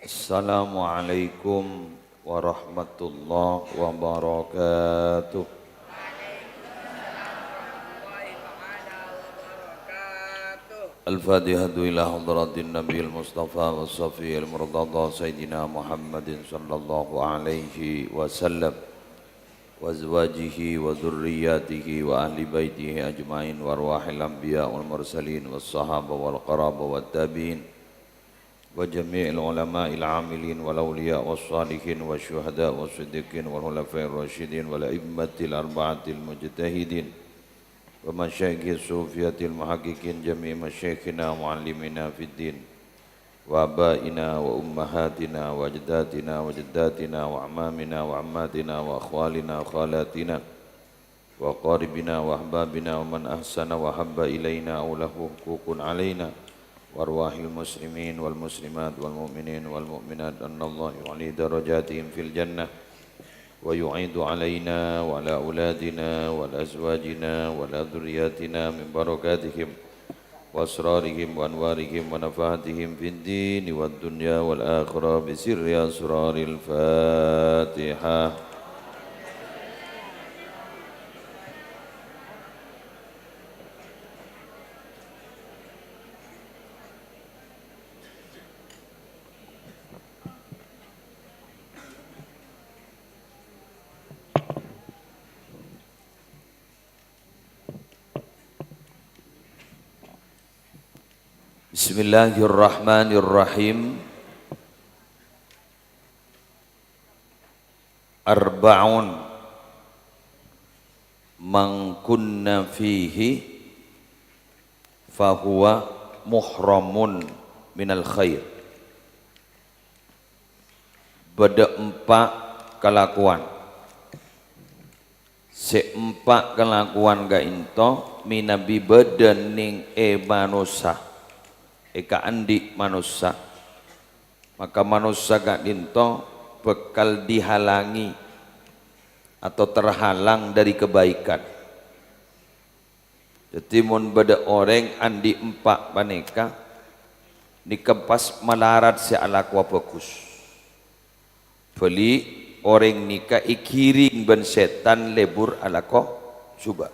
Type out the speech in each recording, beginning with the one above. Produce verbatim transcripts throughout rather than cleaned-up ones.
Assalamualaikum warahmatullahi wabarakatuh. Al-Fatihatu ila hadratin Nabiil Mustafa wa Safiyil Murtada Sayyidina Muhammadin sallallahu alaihi wasallam, wa azwajihi wa dzurriyyatihi wa ahli baitihi ajma'in, wa arwahil anbiya wal mursalin was sahaba wal qaraba wat tabi'in, wa jami'il ulama'il amilin wal auliya was shalihin was syuhada was siddiqin wal khulafair rasyidin wal a'immatil arba'atil mujtahidin wa masyayikhis sufiyatil muhaqqiqin, jami'i masyayikhina wa muallimina fid din, wa abaina wa ummahatina wa ajdadina wa jaddatina wa ammamina wa ammatina wa akhwalina wa khalatina wa qaribina wa ahbabina wa man ahsana wa habba ilaina aw lahu huququn alaina, wa arwahil muslimin wal muslimat wal mu'minin wal mu'minat, annallaha yu'li darajatihim fil jannah wa yu'idu alaina wa ala auladina wa ala azwajina wa ala dzurriyyatina min barakatihim wa asrarihim wa anwarihim wa nafahatihim fid dini wad dunya wal akhirah bi sirri asraril Fatihah. Bismillahirrahmanirrahim. Arba'un man kunna fihi fahuwa muhramun minal khair. Bâdâ empa' kalakowan. Sè empa' kalakowan ka'ènto mènabi bâdâ nèng è manossa, è kaandi' manossa, maka manossa ka'ènto bhâkal dihalangi atau terhalang dari kebaikan. Dhâddhi, mon bâdâ orèng andi' empa' panèka, nèka pas malarat sè alakowa bhâghus. Bâli', orèng nèka èghiring bân sètan lebur alako jhubâ'.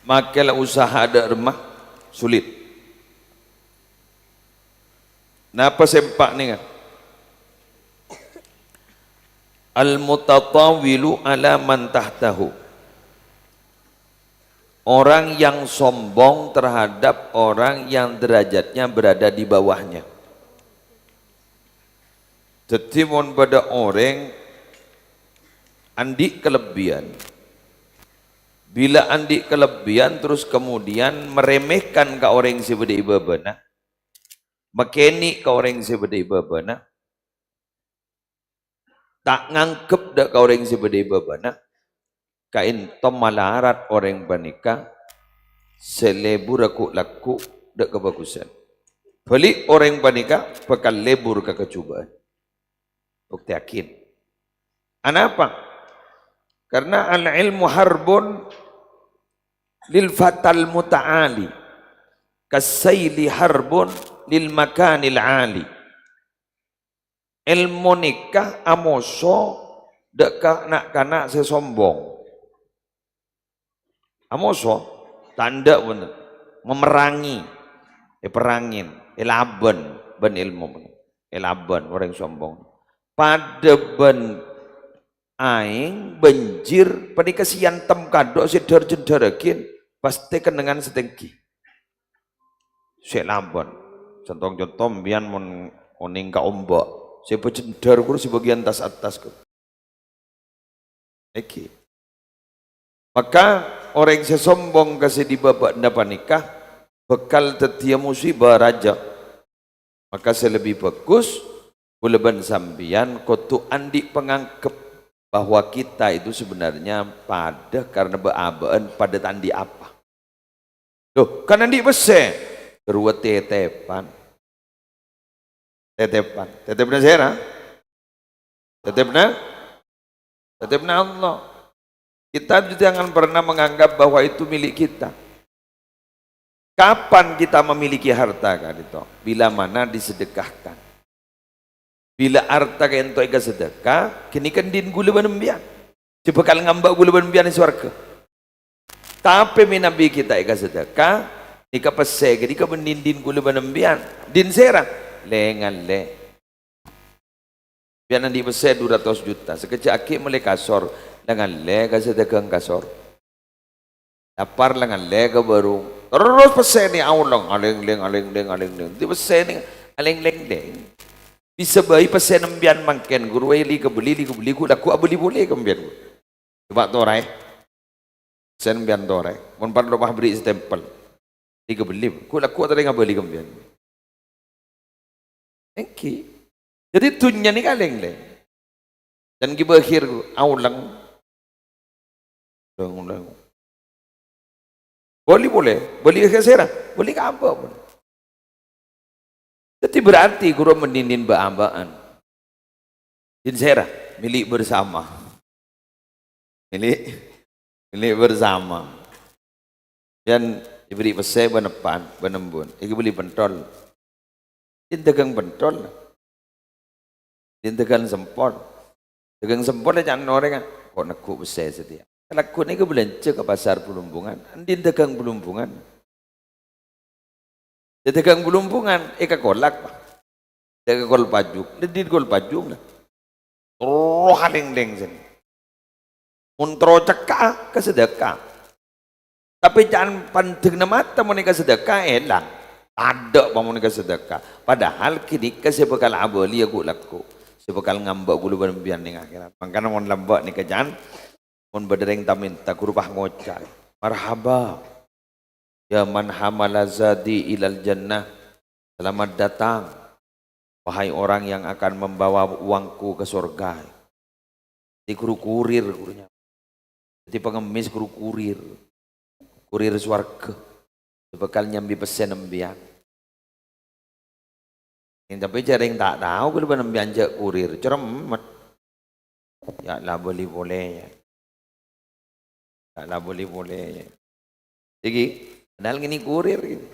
Makè la usaha adâ' remma, sulit. Napa sè empa' nèka? Al-mutatawilu ala man tahtahu. Orang yang sombong terhadap orang yang derajatnya berada di bawahnya. Dhâddhi, mon bâdâ orèng andi' kalebbiyân, bilâ andi' kalebbiyân terus kemudian meremehkan ka orèng sè bâdâ è bâbâna, makènè' ka orèng sè bâdâ è bâbâna, ta' nganggep dâ' ka orèng sè bâdâ è bâbâna, ka'ènto malarat orèng panèka sè lebura ghu'-lagghu' dâ' kabhâghusân. Bâli' orèng panèka bhâkal lebur ka kajhubâ'ân. Buktèyaghi. Anapa? Karena al-ilmu harbun lil fatal muta'ali, kasaili harbun lil makanil ali. Èlmo nèka amoso dâ' ka na'-kana' sè sombong. Amoso, tandhâ bhunten. Memerangi, èperrangè, èlabân bân èlmo, èlabân orèng sombong. Padâ bân aèng, banjir, panèka sè èyantem kadhâ' sè dhâr-jhendhârraghi, pastè kennengngan sè tèngghi. Sè labân. Conto-conto, sampèyan mon onèng ka ombâ', sè bâjhendhâr ghuru sè bâgiyân attas-attas ghuru. Èngghi. Maka orèng sè sombong ka sè è bâbâna panèka bhâkal dhâddhiyâ musibâ rajâ. Maka sè lebbi bhâghus, kaulâ bân sampèyan kodhu andi' panganggep bahwa kita itu sebenarnya padâ karena bâ'-abâ'ân padâ ta' andi' apa. Loh, kan andi' pèssè? Rowa tètèpan. Tètèpan. Tètèpanna sèra? Tètèpanna? Tètèpanna Allah. Kita itu jangan pernah menganggap bahwa itu milik kita. Kapan kita memiliki harta, ka'dinto? Bila mana disedekahkan. Bilâ arta ka'ento èkasadhâka, ghânèka dhin ghulâ bân sampèyan. Sè bhâkal ngambâ' ghulâ bân sampèyan è sowarghâ. Tapè mènabi ghi' ta' èkasadhâka, nèka pèssè ghânèka bânnè dhin ghulâ bân sampèyan. Dhin sèra? Lè-ngallè. Sampèyan andi' pèssè du ratos juta, sakejjhâ' aghi' mellè kasor, lè-ngallè ka sè dhâghâng kasor. Lapar lè-ngallè ka bârung. Terros pèssè nè aolèng, alènglèng, alènglèng, alènglèng. Dhi pèssè nè alènglèng-lèng. Bisa bhâi pèssè sampèyan mangkèn, ghuru, è, li kabelli, li kabelli, ghu' lagghu' abelli polè ka sampèyan. Coba toraè. Pèssè sampèyan toraè. Mon parlo pas bherri' stempel. Li kabelli, ghu' lagghu' ta' rèng abelli ka sampèyan. Èngghi. Dhâddhi dhunnya nèka lèng-lèng. Dan ghi' bâkhil, aolèng. Lèng-lèng. Bâli polè, bâli ka sèra, bâli ka abâ' polè. Dhâddhi berarti ghuru mènènin bâ'-abâ'ân. Dhin sèra, milik bersama. Milik, milik bersama. Sampèyan èbherri' pèssè bân eppa'na, bân embu'na. Èkabelli pentol. Dhin dhâghâng pentol. Dhin dhâghâng sempol. Dhâghâng sempol è ca'na orèngnga, kok neggu' pèssè satèya. Kalagghuna èkabâlânjhâ ka pasar Blumbungan. Dhin dhâghâng Blumbungan. Dhin dhâghâng Blumbungan, èkakolak, Pa'. Èkakol pajung, dhin kol pajung, la. Terro alèng-lèng sènè. Mon terro cekka'a, kasadhâka. Tapè ca'na pandhângnga mata mon èkasadhâka, èlang. Tadâ' pa mon èkasadhâka. Padahal ghânèka sè bhâkal abâliyâ ghu' lagghu'. Sè bhâkal ngambâ' ghulâ bân sampèyan neng akhèrat. Mangkana mon lambâ' nèka, can, mon bâdâ rèng ta-mènta, ghuru pas ngoca', "Marhaba, ya man hamala zadi ilal jannah." Selamat datang, wahai orang yang akan membawa uangku ke surga. Dhâddhi ghuru kurir, ghuru nyambi. Dhâddhi pangemmès ghuru kurir. Kurir sowarghâ. Sè bhâkal nyambi pèssè sampèyan. Yèn tapè jhâ' rèng ta' tao ghulâ bân sampèyan jhâ' kurir, cerremmet. Ya' la bâli polè, ya'. Ya' la bâli polè, ya'. Iki, padahal ngènè kurir, iki.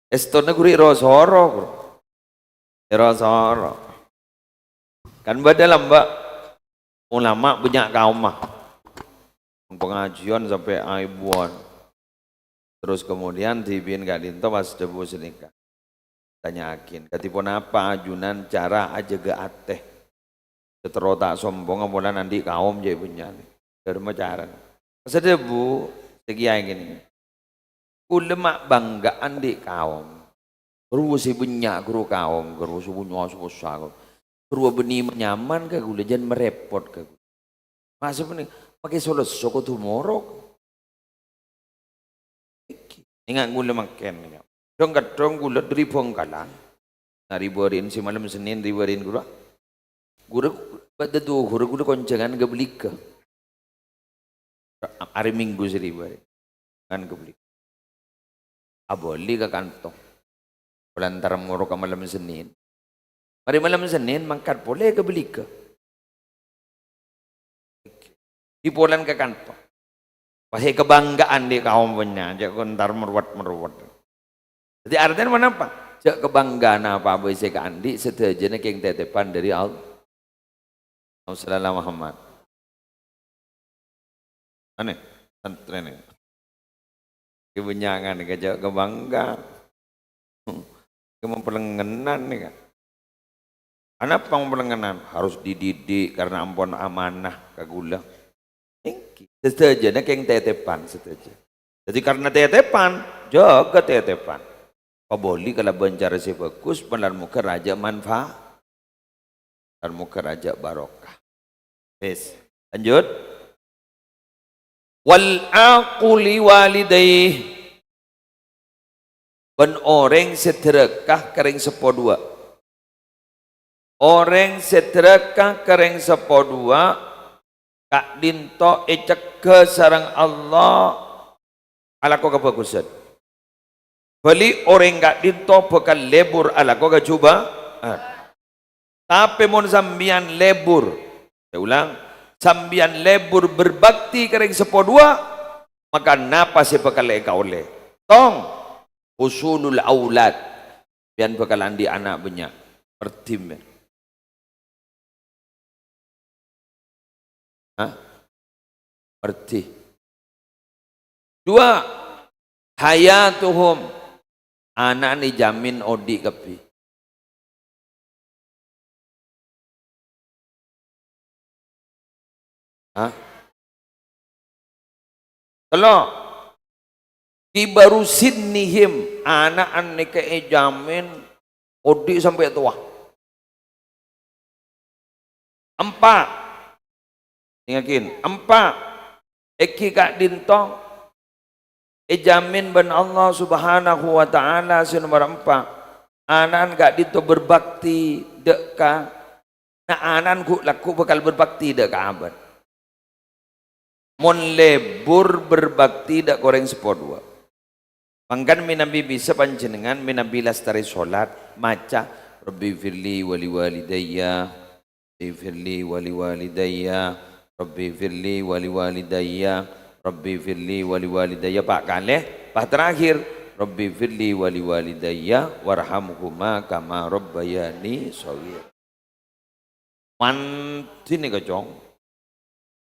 Èstona ghuru ro-soro, ghuru. Ro-soro. Kan bâdâ lambâ' ulama bânnya' kaomma. Pangajiyân sampè' aèbuwân. Terros kemudian dhibi'na ka'dinto pas dhâbu sanèka. Tanya'aghin, "Kadhi ponapa ajunan cara ajâgâ atè?" Sè terro ta' sompongnga polana andi' kaom jhâ' bânnya'na. Dhârma carana. Pas adhâbu, sè kèyaè ngènè. Kaulâ ma' bângghâ'ân andi' kaom. Ghuru sè bânnya', ghuru kaom, ghuru sè bânnya' sè possa, ghuru. Ghuru bânnè nyaman ka kaulâ, jhân marèpot ka kaulâ. Maksud bânnè, makè so-lesso kodhu morok. Ènga' kaulâ mangkèn, ya. Dhâng-kadhâng kaulâ dhâri Bhângkalan. Nah, ri-bâri'ân sè malem Sennèn, ri-bâri'ân kaulâ. Ghuru, bâdâ dhuhur kaulâ konjhângan ka Bâligâ. Arè Minggu sè ri-bâri'ân. Kan ka Bâligâ. Abâli ka kanto. Lantaran morok ka malem Sennèn. Marè malem Sennèn mangkat polè ka Bâligâ. Èpolana ka kanto. Pas èkabânggâ'ân andi' kaom bânnya', jhâ' kok èntar merwet-merwet. Dhâddhi artèna ponapa? Jhâ' kabânggâ'ân apa bhâi sè èkaandi', sadhâjâna kèng tètèpan dhâri Allah. Allahumma shalli ala Muhammad. Anè, santrèna. Kebânnya'an nèka jhâ' kabângghâ. Kemampelengenan nèka. Anapa mampelengenan? Harus dididik karena ampon amanah ka kaulâ. Èngghi. Sadhâjâna kèng tètèpan sadhâjâ. Dhâddhi karena tètèpan, jâgâ tètèpan. Pabâli kalabân cara sè bhâghus, bân moghâ rajâ manfa-, bân moghâ rajâ barokah. Wis, lanjut. "Wal aqu li walidayh." Bân orèng sè dhârâka ka rèng seppo duwâ'. Orèng sè dhârâka ka rèng seppo duwâ', ka'dinto ècegghâ sareng Allah alako kabhâghusân. Bâli orèng ka'dinto bhâkal lebur alako kajhubâ'ân. Tapè mon sampèyan lebur, saya ulang, sampèyan lebur berbakti ka rèng seppo duwâ', maka napa sè bhâkal èkaollè? Tong, husulul aulad. Sampèyan bhâkal andi' ana' bânnya'. Perdhimè. Hah? Mardhi. Dua, hayatuhum. Ana'na èjhâmin odi' kabbhi. Hah? Tello'. Kibaru sinnihim, ana'na nèka èjhâmin odi' sampè' towa. Empa'. Èngaghi, empa'. Ènggi ka'dinto èjhâmin bân Allah Subhanahu wa Ta'ala sè nomer empa'. Ana'na ka'dinto berbakti dâ' ka, na, ana'na ghu'-, lagghu' bhâkal berbakti dâ' ka abâ'. Mon lebur berbakti dâ' ka orèng seppo duwâ'. Mangkana mènabi bisa panjhennengngan, mènabi lastarè solat, maca, "Rabbighfirli wa liwalidayya, Rabbighfirli wa liwalidayya, Rabbighfirli wa liwalidayya, Rabbighfirli wa liwalidayya," pa' kalè, pa' terakhir, "Rabbighfirli wa liwalidayya warhamhuma kama rabbayani shaghira." Mardhi nèka, Cong.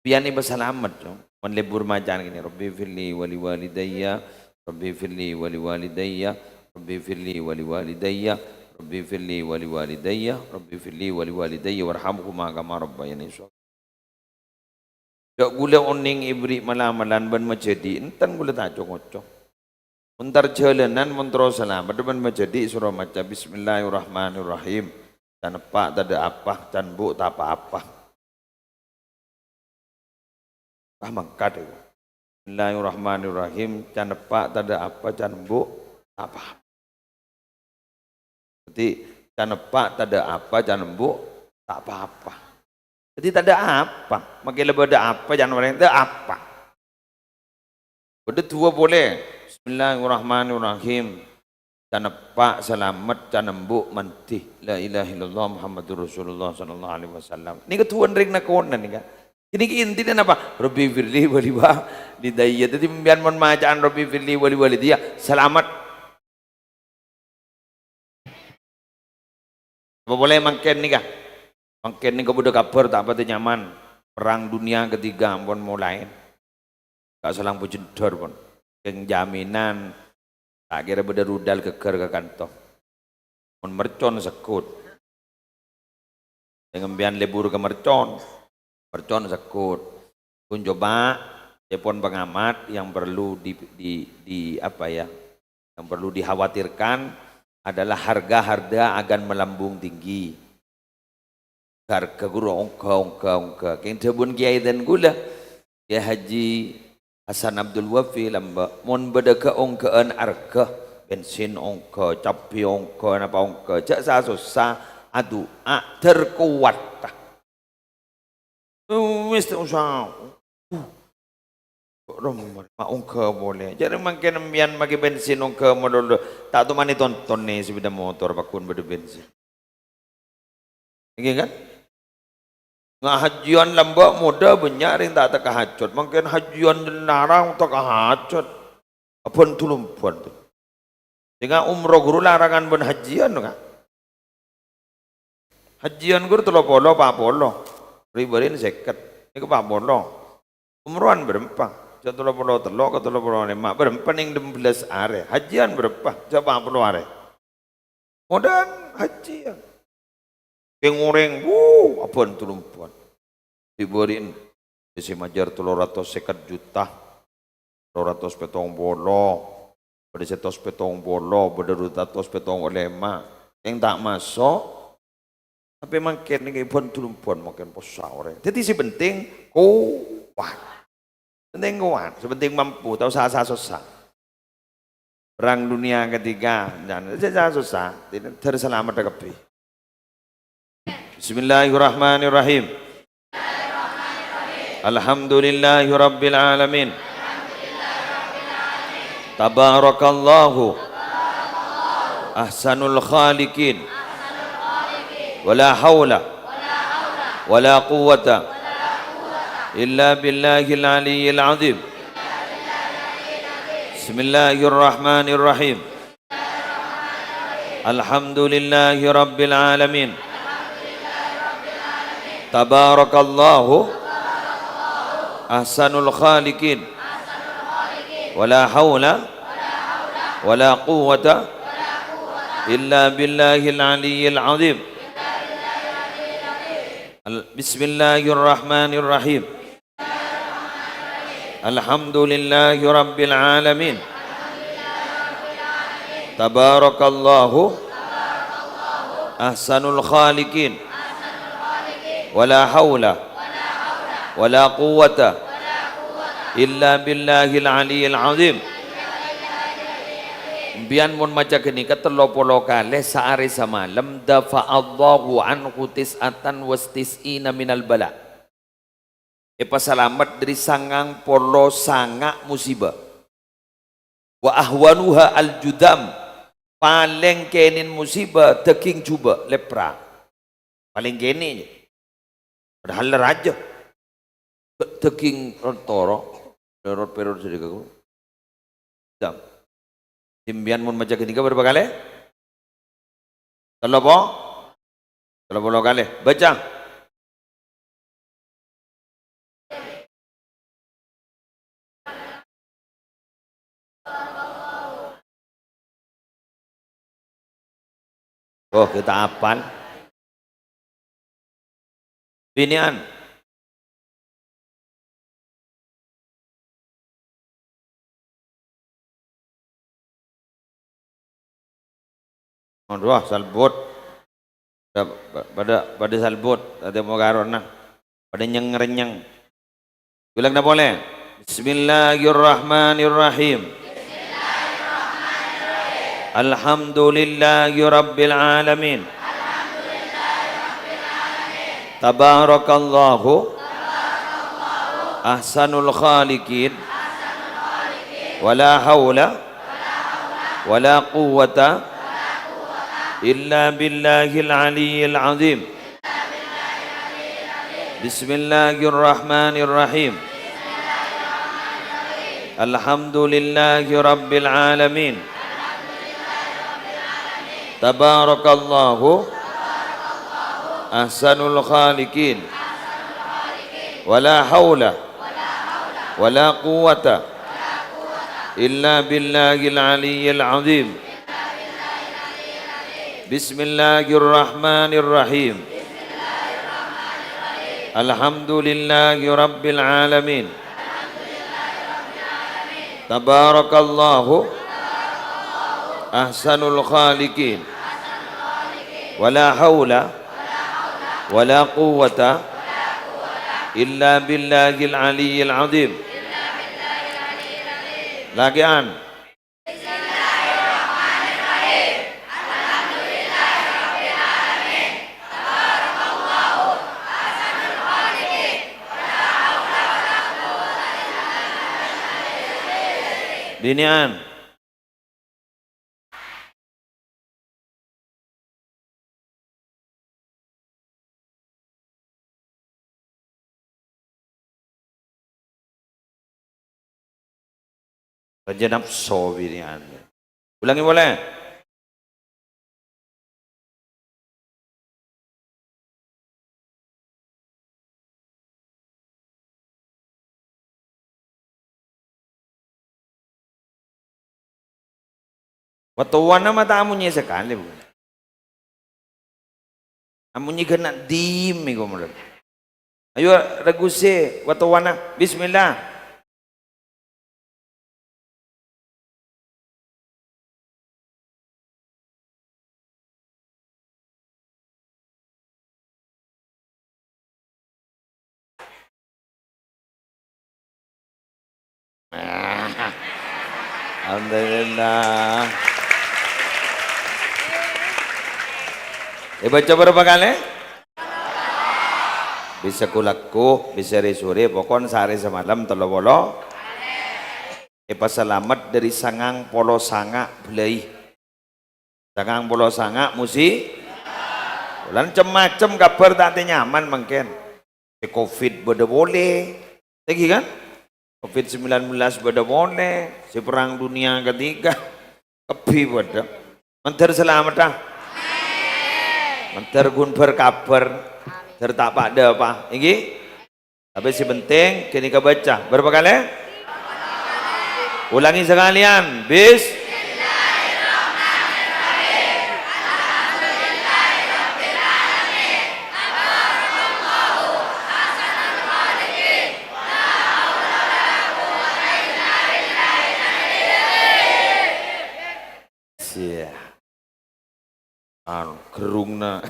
Sampèyan èpasalamet, Cong. Mon lebur maca'an kènè, "Rabbighfirli wa liwalidayya, Rabbighfirli wa liwalidayya, Rabbighfirli wa liwalidayya, Rabbighfirli wa liwalidayya, Rabbighfirli wa liwalidayya warhamhuma kama rabbayani shaghira." Jhâ' ghulâ onèng èberri' mala-malan bân majhâdhi', enten ghulâ ta' co-ngoco. Mon tarjhâlanan, mon terro salamet bân majhâdhi', soro maca, "Bismillahirrahmanirrahim. Can eppa' tadâ' apa, can embu' ta' pa-apa." Wah, mangkat, ya. "Bismillahirrahmanirrahim. Can eppa' tadâ' apa, can embu' ta' pa-apa." Dhâddhi, can eppa' tadâ' apa, can embu' ta' pa-apa. Dhâddhi, tadâ' apa. Mangkèn la bâdâ apa, can orèng tadâ' apa. Bâdâ duwâ' polè. "Bismillahirrahmanirrahim. Can eppa' salamet, can embu' mandi. La ilaha illallah Muhammadur Rasulullah sallallahu alaihi wasallam." Nèka duwâ'na rèng nakonè nèka. Nèka intina napa? "Rabbighfirli wa liwalidayya." Dhâddhi, sampèyan mon maca'an "Rabbighfirli wa liwalidayya," salamet. Apa polè mangkèn nèka? Mangkèn nèka bâdâ kabhâr ta' patè nyaman. Perang Dunia Ketiga ampon molaè. Ka' salang bujendhâr, pon. Kèng jaminan, ta' kèra bâdâ rudal ghâggâr ka kanto. Mon mercon segghut. Sampèyan lebur ka mercon, mercon segghut. Pon coba, ca'èpon pengamat yang perlu di, di, di, apa ya, yang perlu dikhawatirkan adalah harga-harga akan melambung tinggi. Harga ghuru ongghâ, ongghâ, ongghâ. Kèng dhâbuna Kèyaè dân ghulâ, Kèyaè Haji Hasan Abdul Wafi lambâ', mon bâdâ ghâ-ongghâ'ân arghâ, bensin ongghâ, cabbhi ongghâ, napa ongghâ, jhâ' sa-sossa, adu'a, dhâr kowat. Wis, ta' osa. Uh. Kok romo, ma' ongghâ polè. Jhâ' rèng mangkèn sampèyan makè bensin ongghâ malolo. Ta' tomanè tonton nè sepeda motor, pagghun bâdâ bensin. Ènggi, kan? Nga' hajjiyân lambâ' modâ bânnya' rèng ta' tekka hajhât. Mangkèn hajjiyân larang tekka hajhât. Abhân-tulumban, to. Sènga' umroh ghuru larangan bân hajjiyân, nga'. Hajjiyân ghuru tello polo, pa' polo. Ribârin sèket. Nèko pa' polo. Umrohan bârâmpa? Jhâ' tello polo tello' ka tello polo lèma'. Bârâmpa nèng ennem bellâs arè. Hajjiyân bârâmpa? Jhâ' pa' polo arè. Modâ'ân hajjiyân. Kèng orèng, wuh, abhân-tulumban. Dibâri'in. Sè majâr tello ratos sèket juta. Tello ratos pèttong polo. Bâdâ sètos pèttong polo, bâdâ du ratos pèttong polo lèma'. Kèng ta' maso'. Tapè mangkèn nèng abhân-tulumban mangkèn possa orèng. Dhâddhi sè penting kowat. Penting kowat, sè penting mampu, ta' osa sa-sossa. Perang Dunia Ketiga, jhân, jhâ' sa-sossa, dhâr salamet kabbhi. Bismillahirrahmanirrahim. Alhamdulillahirabbil alamin. Tabarakallahu ahsanul khaliqin. Wala haula wala quwwata illa billahil aliyyil azim. Bismillahirrahmanirrahim. Alhamdulillahi rabbil alamin. Tabarakallahu ahsanul khaliqin. Wala haula wala quwwata illa billahil aliyyil azim. Al-, bismillahirrahmanirrahim. Alhamdulillahi rabbil alamin. Tabarakallahu ahsanul khaliqin. Wala haula wala quwwata illa billahil aliyil azim. Empiyan mon maca ghânèka tello polo kalè saarè samalem, dafa'allahu anhu tis'atan wa tis'ina minal bala. Èpasalamet dhâri sangang polo sanga' musiba. Wa ahwanuha al-judam, palèng kènè'na musiba dâging jhubâ', lepra. Palèng kènè', padahal la rajâ. Dâging rontoro, perot-perot sedekah. Dam. Empiyan mon maca ghânèka bârâmpa kalè? Tello po-, tello polo kalè. Baca. Oh, kita apal. Binè'an. Aduh, salbut. Padâ, padâ, padâ salbut. Tadâ' mokarona. Padâ nyeng-renyeng. Ulangna polè. Bismillahirrahmanirrahim. Alhamdulillahi rabbil alamin. Tabarakallahu ahsanul khaliqin. Wala haula wala quwwata illa billahil aliyyil azim. Bismillahirrahmanirrahim. Alhamdulillahi rabbil alamin. Tabarakallahu ahsanul khaliqin. Wala haula wala quwwata illa billahil aliyyil azim. Bismillahirrahmanirrahim. Alhamdulillahi rabbil alamin. Tabarakallahu ahsanul khaliqin. Wala haula wala quwwata illa billahil aliyyil azim. Lagè'an. Binè'an. Rajâ napso binè'an. Ulangè polè. Wattowana ma' ta' amonyè sakalè, Bu. Amonyè ghâna' dim, èko, molaè. Ayo, ragusè, wattowana. Bismillah. Alhamdulillah. Èbâca bârâmpa kalè? Bisa kulakku, bisa rè-sorè, pokon saarè samalem tello polo. Èpasalamet dhâri sangang polo sanga' bâlâi. Sangang polo sanga' musi-, lan cem-macem kabhâr ta' tè nyaman mangkèn. Sè covid bâdâ polè. Èngghi kan? Covid sembilan belas bâdâ polè. Sè perang dunia ketiga kabbhi bâdâ. Mandhâr salamet, ah. Mandhâr ghun bâr-kabhâr. Mandhâr ta' pa-, dâpa'. Èngghi? Tapè sè penting, ghânèka baca. Bârâmpa kalè? Ulangi sakalèyan. Bis. Siya. Anu, gerrungnga.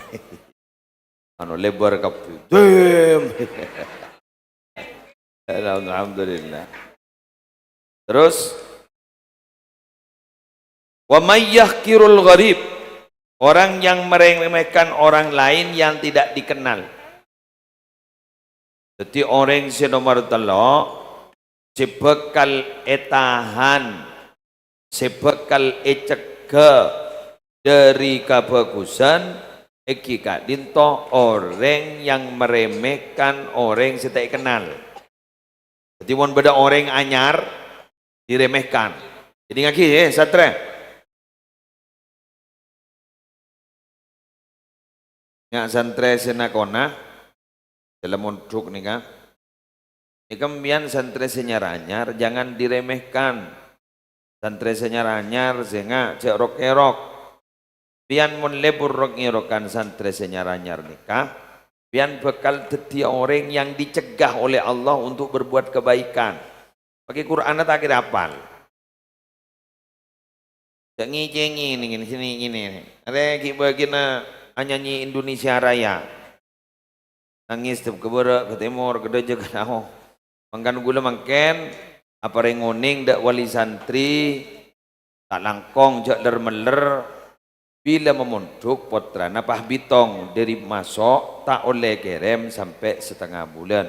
Anu, lèbâr kabbhi. Dem. Alhamdulillah. Terus, "Wa may yahqirul gharib," orang yang meremehkan orang lain yang tidak dikenal. Dhâddhi orèng sè nomer tello', sè bhâkal ètahan, sè bhâkal ècegghâ dhâri kabhâghusân, èngghi ka'dinto orèng yang meremehkan orèng sè ta' èkennal. Dhâddhi, mon bâdâ orèng anyar, diremehkan. Èdingngaghi, eh, santrè. Nya' santrè sè nakona, dâlem mondhuk nèka. Nèka mbiyan santrè sè nyar-anyar, jangan diremehkan. Santrè sè nyar-anyar, sènga', jhâ' rok-èrok. Biyan mon lebur rok-ngerokan santrè sè nyar-anyar nèka, biyan bhâkal dhâddhiyâ orèng yang dicegah oleh Allah untuk berbuat kebaikan. Pakai Qur'anna ta' kèra apal. Jhâ' ngècèngè nèng sini ngènè. Arè ghi' bâgiyânna anyanyi Indonesia Raya. Nangès dâ' ka bârâ', ka tèmor, ka dâjâ, ka naong. Mangkana ghulâ mangkèn aparèng onèng dâ' wali santri, ta' langkong jhâ' ler-meller, bilâ mamondhuk pottrana pas bitong dâri maso' ta' ollè kèrèm sampè' satengnga bulân.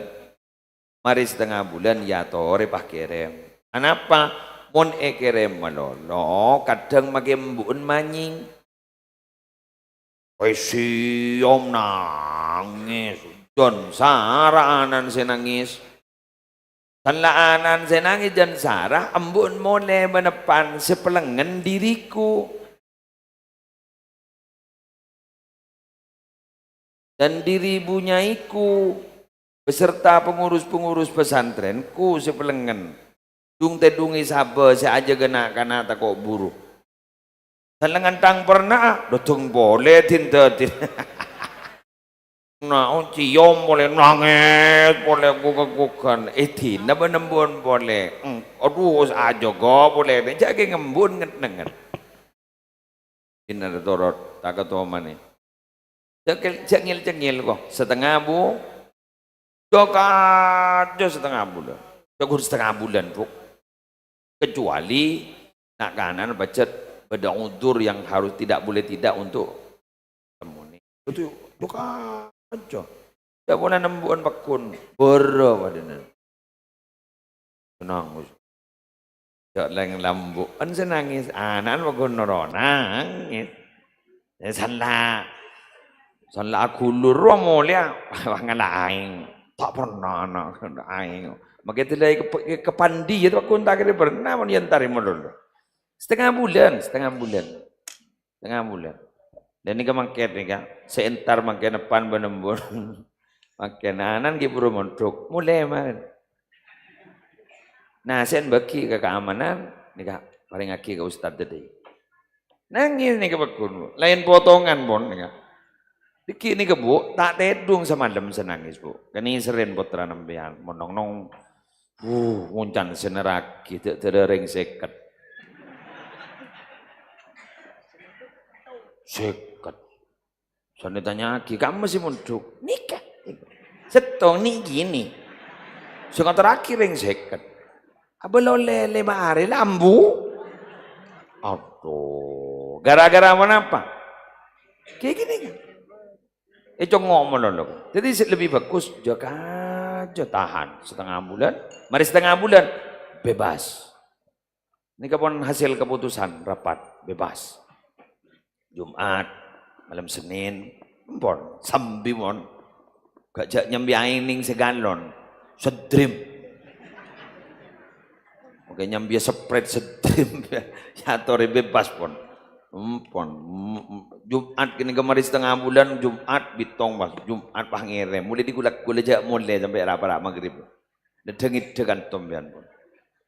Marè satengnga bulân èyatorè pas kèrèm. Anapa? Mon èkèrèm malolo, kadhâng makè embu'en manyèng. Wis sèyom nangès, jân sara ana'na sè nangès. Sella ana'na sè nangès jân sara, embu'en molè maneppan sè pellengngen diriku. Dan diri bunyaiku beserta pengurus-pengurus pesantrenku sè pellengngen. Dung-tèdungè sabâ sè ajâgâ na'-kana' tako' buru. Salengngan tang perna'a, dodong polè din-dadin. Nah, cèyom polè, nangès polè, gug-gugghân. Èdina bân embu'en polè. Eng, adhu, ajâgâ polè. Jhâ' kè ngembu'en nget-nengnget. Dinna torot, ta' katomanè. Jhâ' ngel-, jhâ' ngel-cengngel, ko. Satengnga bu-, Jhâ' satengnga bulân. Jhâ' ghun satengnga bulân, Bu. Kecuali na'-kana'na pajhât bâdâ udzur yang harus tidak boleh tidak untuk temmonè. Itu, jhâ' kajhâ'. Jhâ' polana embu'en pagghun. Bârâ' padâna. Nangès. Jhâ' lèng lambu'en sè nangès, ana'na pagghun noro' nangès. Ya, salla. Salla aghulur rowa molèya, wah, ngala aèng. Ta' perna ana' aèng. Makè dilai ke, ke, ka pandhi, ya, pagghun ta' kèra perna, mon èyantara malolo. Satengnga bulân, satengnga bulân. Satengnga bulân. Dan nèka mangkèn nèka, sè entar mangkèn eppan bân embu'en. Mangkèn ana'na ghi' buru mondhuk, molè marèn. Nah, sè bâgi ka keamanan, nèka parèngaghi ka ustad tadi. Nangès nèka pagghun, Bu. Laèn potongan, pon, nèka. Dâgghi' nèka, Bu, ta' tèdung samalem sè nangès, Bu. Kanèserrèn pottrana sampèyan, mon nong-nong. Wuh, ngoncan sè nerraghi, dâ'-dârâ rèng sèket. Sèket. Sè ètanya'aghi, "Kamma sè mondhuk?" "Nèka." Sèttong nè' gini. Sè ngatorraghi rèng sèket. Abâ' lo' lèlè ma' arè lambu. Aduh, gara-gara apa napa? Kayak gini kan. Eh, congo' malolo. Jadi sè lebih bagus, jhâ' kajhâ' tahan satengnga bulân. Marè satengnga bulân, bebas. Nèka pon hasil keputusan rapat, bebas. Jumat, malem Senin, empon, sambi mon. Ga' jhâ' nyambi aèng nèng sagalon, sedrim. Oke, nyambi Sprite sedrim, ya, atorè bebas pon. Empon. M-, m-, Jum'at kènè' kemari setengah bulan, Jum'at bitong pas. Jum'at pas ngèrèm. Mulai di gula-gula jhâ' molè sampè' ra-para' maghrib. Nedhâ-ngèdhâ kanto sampèyan pon.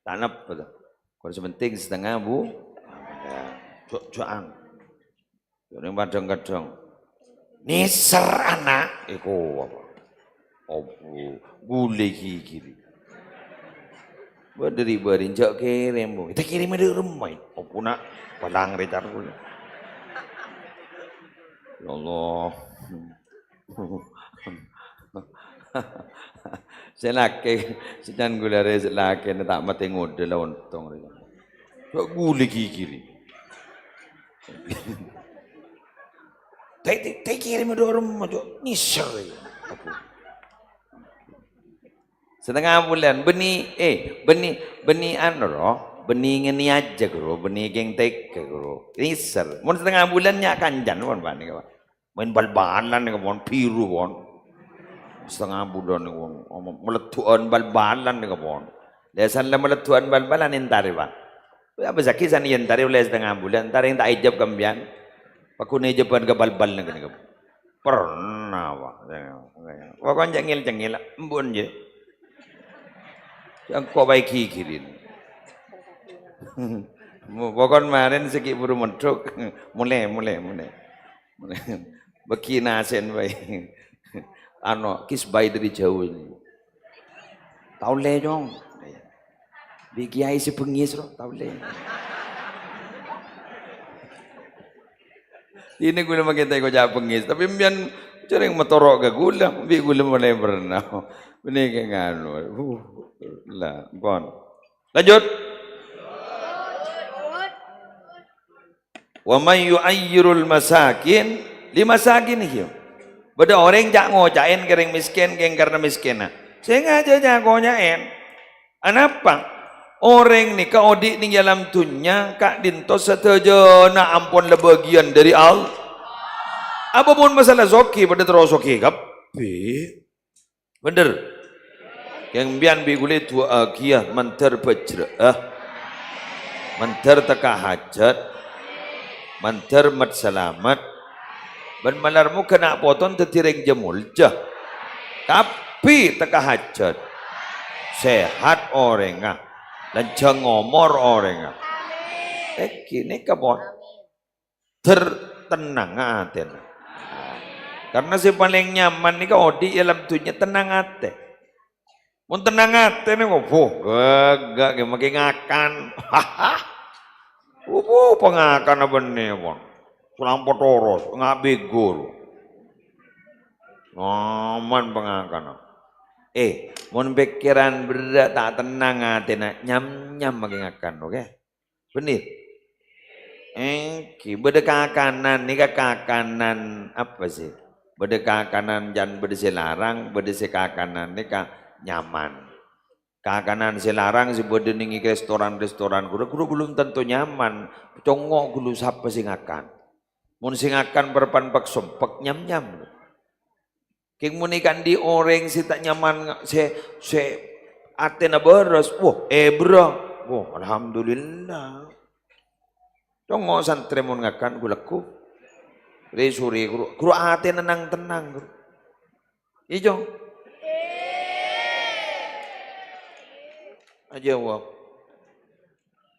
Ta' napa to. Kor sementing setengah bu-, ya, jhâ'-jhâ'ân. Jhâ' neng kadhâng-kadhâng. Nèser ana'. Èko apa? Apa? Gulè ghighiri. Bâdâri-bâri jhâ' kèrèm, Bu. Èta kèrèm dâ' remma, ya? Apa, na'? Palang recar kulâ. Ya Allah. Sè lakè, sè can kulâ rè sè lakèna ta' matè ngodâ la ontong rè. Jhâ' gulè ghighiri. Ta', ta', ta' kèrèm dâ' remma, jhâ' nèser. Apa? Setengah bulan, bânnè, eh, bânnè, bânnè anu, ro, bânnè ngènè ajâ, ro, bânnè kèng tèka, ro. Nèser. Mon setengah bulan nya' kancana, pon, Pak, nèka, Pak. Maèn bal-balan nèka, pon, biru, pon. Setengah bulan nèka, pon. Maleddhu'ân bal-balan nèka, pon. Lèsan la maleddhu'ân bal-balan èntarè, Pak. Apa sakè' san èntarè ollè setengah bulan, èntarè ta' èjâb ka sampèyan. Paghun èjâbhân ka bal-bal nèka, nèka. Pernah, Pak. Pokon jhâ' ngèl-cengngèl, embu'en jâ. Engko' bhâi ghighiri. Mo-, pokon marèn sè ghi' buru mondhuk. Molè, molè, molè. Bâgi nasè'en bhâi. Ano, kisbah dâri jhâu. Ta' ollè, Cong. Bi' kèyaè sè bengngis, ro, ta' ollè. Ini kulâ makè ta' èkoca' bengngis, tapè sampèyan jhâreng matoro' ka kulâ, bi' kulâ molè pernah. Bânnè kè nganu. Uh, la, pon. Lanjut. "Wa may yu'ayyirul masakin li masakinihim." Bâdâ orèng ca'-ngoca'èn ka orèng mèskèn kèng karna mèskènna. Sèngajâ ca'-koca'èn. Anapa? Orèng nèka odi' neng è alam dhunnya, ka'dinto sadhâjâna ampon la bâgiyân dâri Allah. Apa mon masalah soghi, padâ terro soghi kabbhi. Bhender? Kèng sampèyan bi' kulâ du'aaghi, ya, mandhâr bhâjrâ'â, mandhâr tekka hajhât, mandhâr mat-salamet, bân malar moghâ na' potona dhâddhi rèng jâ-moljâ. Kabbhi tekka hajhât. Sehat orèngnga, lanjhâng omor orèngnga. Èngghi nèka pon. Ter-, tennang atèna. Karna sè palèng nyaman nèka odi' è alam dhunnya tennang atè. Mon tennang atè nèko, boh, ghâgghâ' ghi' makè ngakan. Opo pangakana bânnè, pon? Sèlang patoros, nga' bego. Nyaman pangakana. Eh, mon pèkkèran berrâ' ta' tennang atèna, nyam-nyam makè ngakan, oke? Bhender? Èngghi, bâdâ kakanan, nèka kakanan apa sih? Bâdâ kakanan can bâdâ sè larang, bâdâ sè kakanan nèka nyaman. Kakanan sè larang sè bâdâ neng è restoran-restoran ghuru, ghuru belum tentu nyaman. Congo' ghâllu sapa sè ngakan. Mon sè ngakan parappa'na pèk-sompèk, nyam-nyam. Kèng mon è ka'dinto orèng sè ta' nyaman nga-, sè, sè atèna bârâs, wah, èberrâ. Wah, alhamdulillah. Congo' santrè mon ngakan ghu-lagghu. Rè-sorè, ghuru, ghuru atèna nang-tennang, ghuru. Iyâ, Cong? Ajâwâb.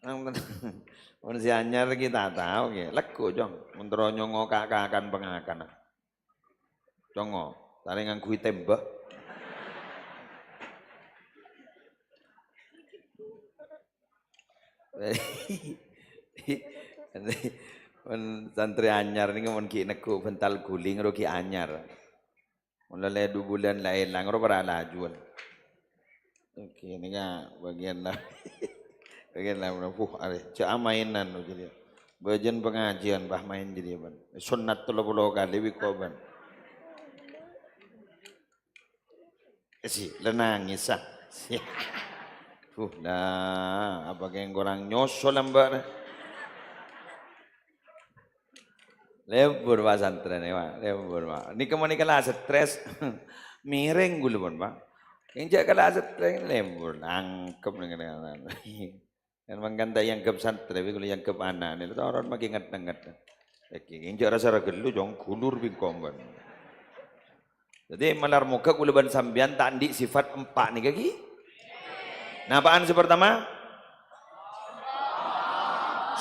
Nang-tennang. Mon sè anyar ghi' ta' tao, ghi'. Lagghu', Cong. Mon terro nyongo' ka-, kakan pangakana. Congo', tarè ngangghuy tembhâk. Mon santrè anyar nèko mon ghi' neggu' bhântal guling ro ghi' anyar. Mon la lè du bulân la èlang ro para' lajuwân. Oke, nèka bâgiyân la-, bâgiyân la-, wuh, arè, jhâ' amaènan, jârèya. Bâjâna pangajiân, bâh, maèn jârèya, bân. Sonnat tello polo kalè bi' ko', bân. Eh, si, la nangès, ah. Si. Wuh, la, apa kèng korang nyosol, Mbak? Lebur, Pak, santrèna, Pak. Lebur, Pak. Nèka mon nèka la stres. Mèrèng ghulâ pon, Pak. Kèng jhâ' kala stres, lebur. Nangkep nèka, nèka. Kan mangkana ta' èangghep santrè, bi' kaulâ èangghep ana', nèka toron maghi ngèt-ngèt. Èngghi, enjâ' rassa ra ghâllu, cong, ghulur bi' engko' bân. Dhâddhi, malar moghâ kaulâ bân sampèyan ta' andi' sifat empa' nèka, ghi. Napa'an sè partama?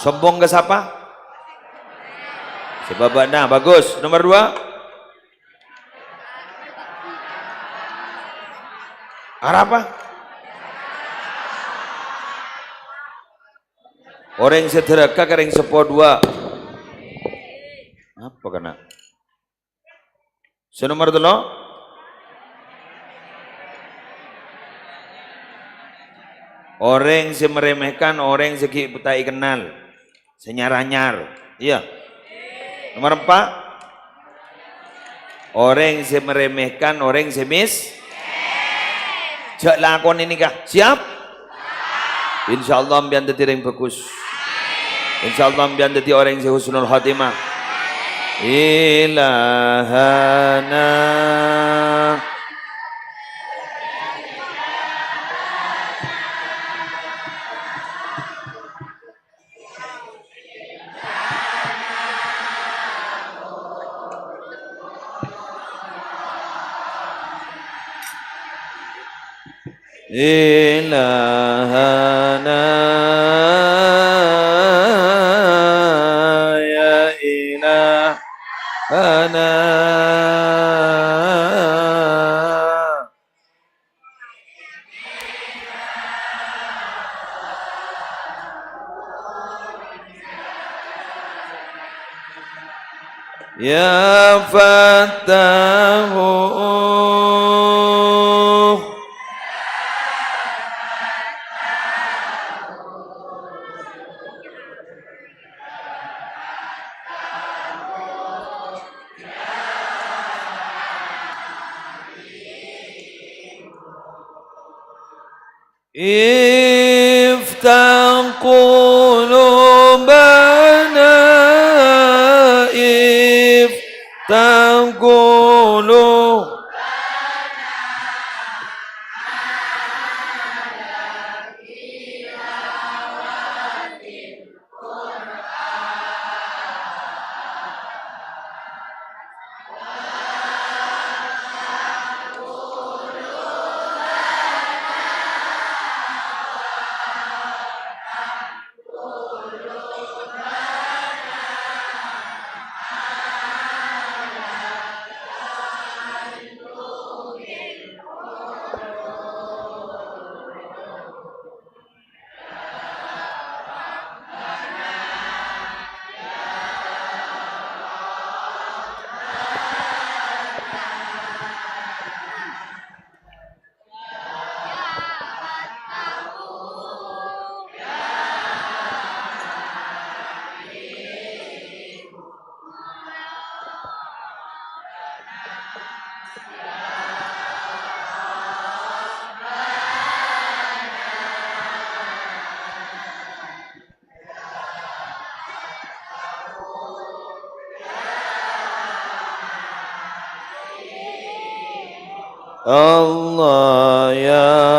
Sombong ka sapa? Sè bâbâna, bagus. Nomor dua? Arapa? Orèng sè dhârâka ka rèng seppo duwâ'. Apa kana'? Sè nomer tello'? Orèng sè meremehkan orèng sè ghi' ta' èkennal, sè nyar-anyar. Iyâ. Nomer empa', orèng sè meremehkan orèng sè mis-, jhâ' lakonè nèka. Siap? Insyaallah sampèyan dhâddhi orèng bhâghus. Insyaallah sampèyan dhâddhi orèng sè husnul khotimah. Ilahana. Ilahana, ya Ilahana. Ya Fattahu. افتح قلوبنا، افتح قلوبنا. Allah ya